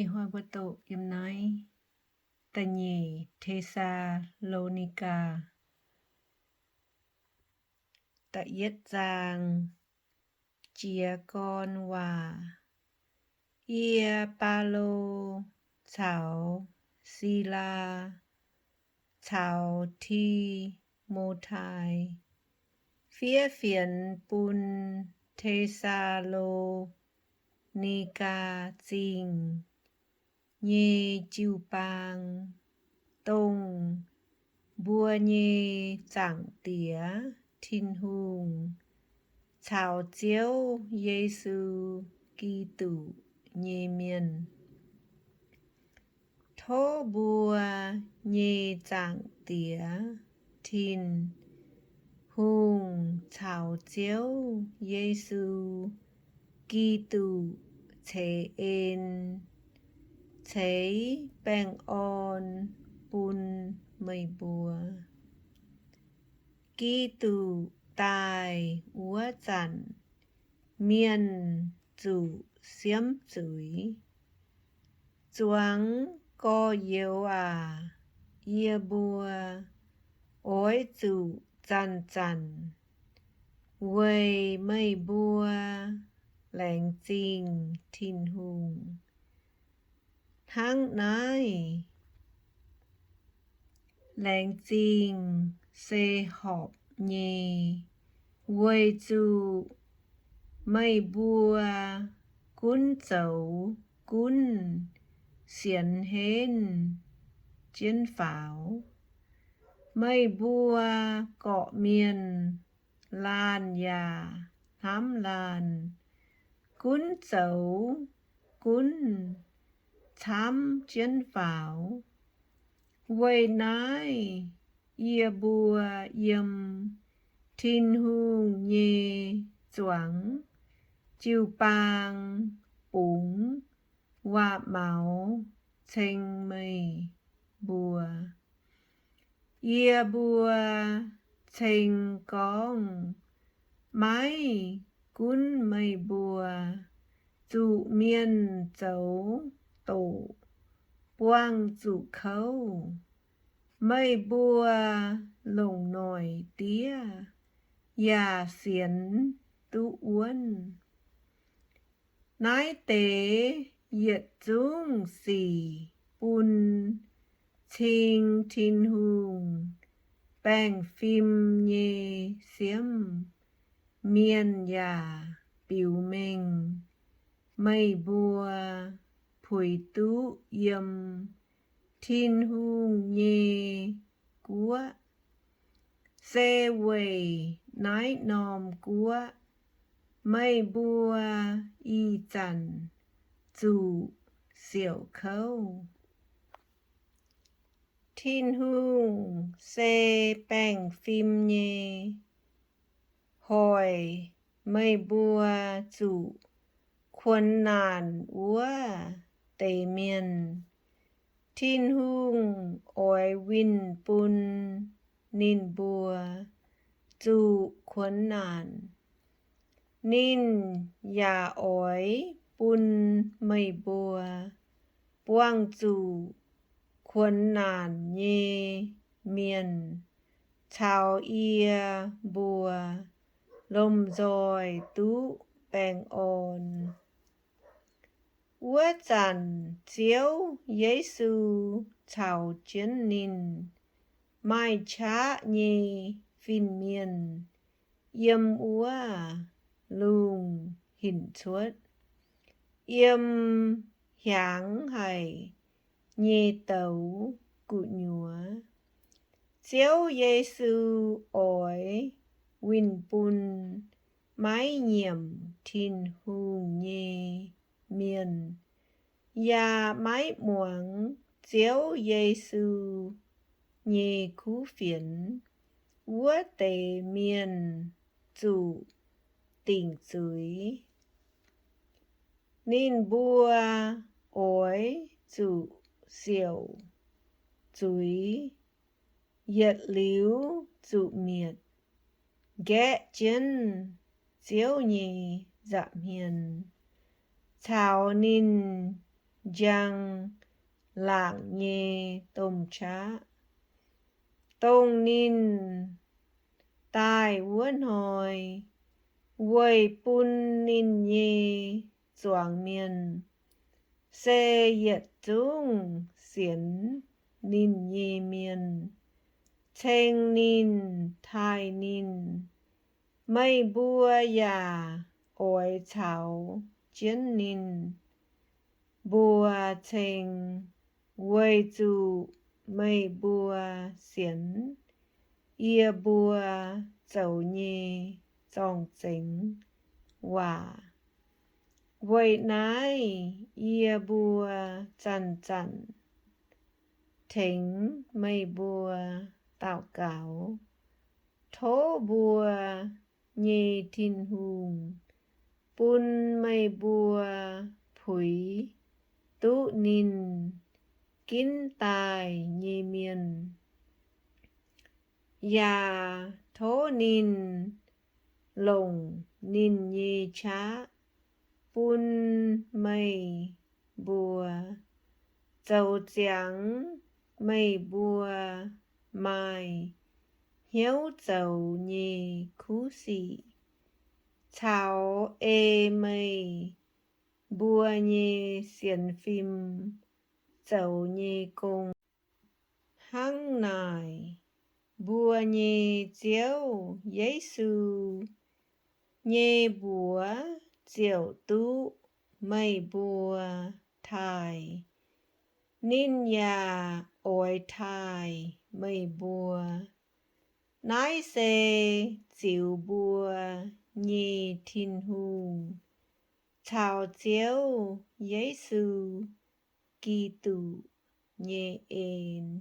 Ih hnoi mbuo doqc yiem naaiv da'nyeic Te^saa^lo^ni^gaa da'yietv zaang. Jiez gorn waac. Yie, Baulo, caux Silaa caux Ti^mo^tai fiev fienx bun Te^saa^lo^ni^gaa Zingh nyei jiu-baang, dongh mbuo nyei Zaangc Diex Tin-Hungh caux Ziouv Yesu Giduc nyei mienh. Tov mbuo nyei Zaangc Diex Tin-Hungh caux Ziouv Yesu Giduc ceix en ceix baengh orn bun meih mbuo. Giduc daaih wuov zanc, mienh zuqc siemv zuiz. Zuangx gorx-youz aac, yie mbuo oix zuqc zanc-zanc weic meih mbuo laengz zingh Tin-Hungh. Hnangv naaiv, laengz zingh se horpc nyei, weic zuqc meih mbuo gunv zoux gunv sienx henv jienv faaux. Meih mbuo gorqv-mienh laanh yaac hnamv laanh, gunv zoux gunv camv jienv faaux. Weic naaiv yie mbuo yiem Tin-Hungh nyei zuangx jiu-baang bungx waac-maux ceng meih mbuo. Yie mbuo ceng gorngv maiv gunv meih mbuo zuqc mienh zoux doqc buangh zuqc kouv, meih mbuo longc noic diev yaac sienx duqv wuonv. Naaiv deix yietc zungv sic bun cing Tin-Hungh baengh fim nyei siemv mienh yaac biux mengh meih mbuo puix duqv yiem Tin-Hungh nyei guoqv. Se weic naaiv norm guoqv meih mbuo ih zanc zuqc siouc kouv. Tin-Hungh se baengh fim nyei. Hoic meih mbuo zuqc kuonx naanc wuov deix mienh, Tin-Hungh oix winh bun ninh mbuo zuqc kuonx naanc. Ninh yaac oix bun meih mbuo buangh zuqc kuonx naanc nyei mienh caux yie mbuo lomh nzoih duqv baengh orn. Wuov zanc Ziouv Yesu caux jienv ninh maaih qaqv nyei fin-mienh yiem wuov lungh hinc cuotv, yiem hiaangx haic nyei douz gu'nyuoz. Ziouv Yesu oix winh bun maiv nyiemc Tin-Hungh nyei mienh, yaac maiv muangx Ziouv Yesu nyei kuv fienx wuov deix mienh zuqc dingc zuiz. Ninh mbuo oix zuqc siouc zuiz, yietc liuz zuqc mietc, nqaeqv jienv Ziouv nyei nza'hmien caux ninh njang laangc nyei domh qaqv, dongh ninh daaih wuov hnoi weic bun ninh nyei zuangx mienh, se yietc zungv sienx ninh nyei mienh, ceng ninh, taaih ninh. Meih mbuo yaac oix caux jienv ninh mbuo ceng, weic zuqc meih mbuo sienx yie mbuo zoux nyei zorng-zengx waac. Weic naaiv yie mbuo zanc-zanc tengx meih mbuo daux gaux, tov mbuo nyei Tin-Hungh bun meih mbuo puix duqv ninh ginv daaih nyei mienh, yaac tov ninh longc ninh nyei qaqv bun meih mbuo zoux ziangx meih mbuo maaih hnyouv zoux nyei kuv sic, caux ei meih mbuo nyei sienx fim zoux nyei gong. Hnangv naaic, mbuo nyei Ziouv Yesu nyei mbuox ziouc duqv meih mbuo taaih. Ninh yaac oix taaih meih mbuo. Naaiv se ziux mbuo nyei Tin-Hungh caux Ziouv Yesu Giduc nyei en.